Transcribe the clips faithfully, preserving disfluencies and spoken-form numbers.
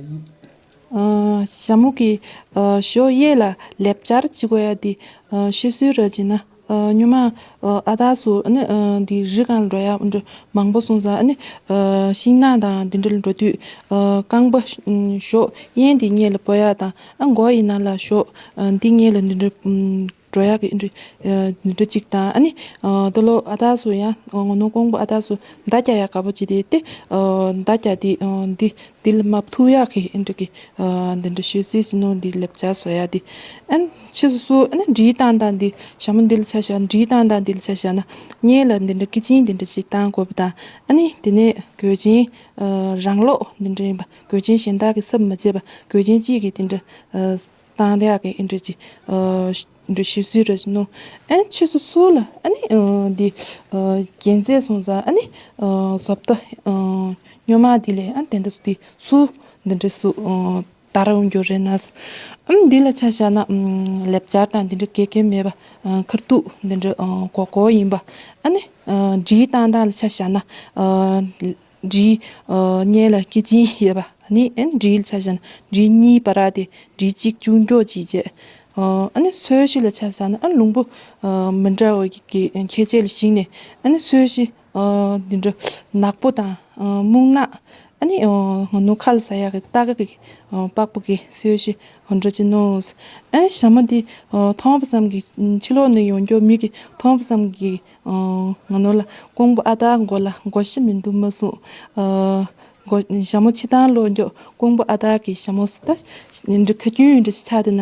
ཨ། ཞྭ་མོ་གི་ཨ་གཞོགས་གཡས་ལ་ལེབ་ཅར་ཅིག་དགོས་ཡ་དེ། ཨ། ཤོད་སྲོལ་ར་བྱས་ན། ཨ། སྔོན་མ་ཨ་ཨ་དག་སུ་ཨ་ནི་ཨ་འདི་རི་སྒང་ལ་འགྲོ་ཡ་འདི་མང་པོ་སོང་ཙང་། ཨ་ནི་ཨ་ཤིང་ནགས་དང་འདི་འདྲ་ལ་འགྲོ་དུས། ཨ། རྐང་པ་གཞོགས་གཡས་འདི་སྔོན་ལ་སྤོ་ཡ་དང་། ཨ། མགོ་ཡིན་ན་ལ་གཞོགས་ཨ་འདི་སྔོན་ལ་འདི་འདྲ་འགྲོ་ཡག་གི་འདི་འདྲ་ཅིག་དང་། ཨ་ནི་ཨ་ད་ལོ་ཨ་དག་སུ་ཡང་ངོ་ནོ་ཀོང་པོ་ཨ་དག་སུ་མདའ་རྒྱག་ཡག་དགའ་པོ་ཅིག་དེ་དེ། ཨ་མདའ་རྒྱག་དེ་ཨ་འདི་འདི་ལ་མ་ཐུག་ཡག་གི་འདི་འདྲ་གི་ཨ་འདི་འདྲ་ཤོད་སྲོལ་ཞིག་ནོ། འདི་ལེབ་ཅར་བཟོ་ཡག་དེ། ཨ་ནི་ཕྱིས་སུ་སུ་ཨ་ནི་འབྲས་བཏང་སྟངས་འདི། ཞྭ་མོ་འདི་ལ་ཆ་བཞག་འབྲས་བཏང་སྟངས་འདི་ལ་ཆ་བཞག་ན། སྔོན་ལ་འདི་འདྲ་སྐེ་ཆེན་འདི་འདྲ་ཅིག་བཏང་དགོས་པ་དང་། ཨ་ནི་དེ་ནས་གོས་ཆེན་ཨ་རང་ལོག་འདི་འདྲ་ཡིན་པ། གོས་ཆེན་གཞན་དག་གིས་སབ་མ་བྱས་པ། གོས་ཆེན་གཅིག་གིས་འདི་འདྲ་ཨ། བཏང་ཡག་གི་ཨེ་འདྲ་ཅིག་ཨ་འདྲ་ཤོད་སྲོལ་ར་བྱས་ནོ། ཨ་ནི་ཕྱིས་སུ་སུ་ལ་ཨ་ནི་ཨ་འདི་ཨ་རྒྱན་རྩེད་སོང་ཙང་། ཨ་ནི་ཨ་བཟོ་ལྟ་ཨ་སྔོན་མ་འདི་ལས་ཨ་དེ་འདྲ་སུ་དེ་སུ་འདི་འདྲ་སུ་ཨ་དར་འོང་རྒྱུ་རེད་ན། ཨ་འདི་ལ་ཆ་བཞག་ན་ཨ་ལེབ་ཅར་དང་འདི་འདྲ་གེ་གེ་མེད་པ། ཨ་ཁ་ཐུག་འདི་འདྲ་ཨ་གོག་གོག་ཡིན་པ། ཨ་ནི་ཨ་འབྲས་བཏང་སྟངས་ལ་ཆ་བཞག་ན། ཨ་འབྲས་ཨ་སྔོན་ལ་སྐེ་ཆེན་ཡོད་པ། ཨ་ནི་ཨ་འབྲས་ལ་ཆ་བཞག་ན་འབྲས་གཉིས་བར་དེ་འབྲས་གཅིག་ཆུང་ཀྱོག་ཅིག་བྱས། ཨ་ནི་སོ་ཞིག་ལ་ཆ་བཞག་ན་ཨ་ལུང་པ་ཨ་མི་འདྲ་བ་གི་ཁྱད་ཆོས་ལ་གཞིགས་ནས། ཨ་ནི་སོ་ཞིག་ཨ་འདི་འདྲ་ནག་པོ་དང་ཨ་སྨུག་ནག། ཨ་ནི་ཨ་ང་ནོ་ཁ་ལ་ཟ་ཡག་གི་སྟག་གི་ཨ་པགས་པ་གི་སོ་ཞིག་འདྲ་ཅིག་ནོ། ཨ་ནི་ཞྭ་མོ་འདི་ཨ་མཐོང་བ་ཙམ་གྱིས་ཕྱི་ལོགས་ནས་ཡོང་རྒྱུ་མི་གིས་མཐོང་བ་ཙམ་གྱིས་ཨ་ང་ནོ་ལ་ཀོང་པོ་ཨ་དག་མགོ་ལ་མགོ་ཞྭ་མི་འདུག་མ་གསུངས། ཨ་མགོ་ཞྭ་མོ་ཕྱི་ཐང་ལོག་རྒྱུ་ཀོང་པོ་ཨ་དག་གི་ཞྭ་མོ་ད་འདི་འདྲ་ཁ་རྒྱུན་འདྲ་ཞིག་ཆགས་བསྡད་ན།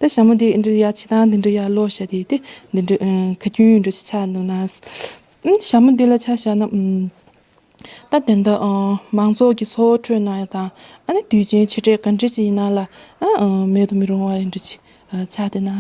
ད་ཞྭ་མོ་འདི་འདི་འདྲ་ཡར་ཕྱི་ཐང་འདི་འདྲ་ཡར་ལོག་ཤག་དེ་དེ་འདི་འདྲ་ཨ་ཁ་རྒྱུན་འདྲ་ཞིག་ཆགས་འདུག་ན། ཨ་ཞྭ་མོ་འདི་ལ་ཆ་བཞག་ན་ཨ་ད་དེ་འདྲ་ཨ་མང་ཚོགས་ཀྱི་ཚོགས་ཁྲོད་ན་ཡ་དང་། ཨ་ནི་དུས་ཆེན་ཆེ་གྲས་ག་འདྲ་ཅིག་ཡིན་ན་ལ་ཨ་ཨ་མེད་དུ་མི་རུང་བ་ཡིན་འདྲ་ཅིག་ཨ་ཆགས་བསྡད་ན།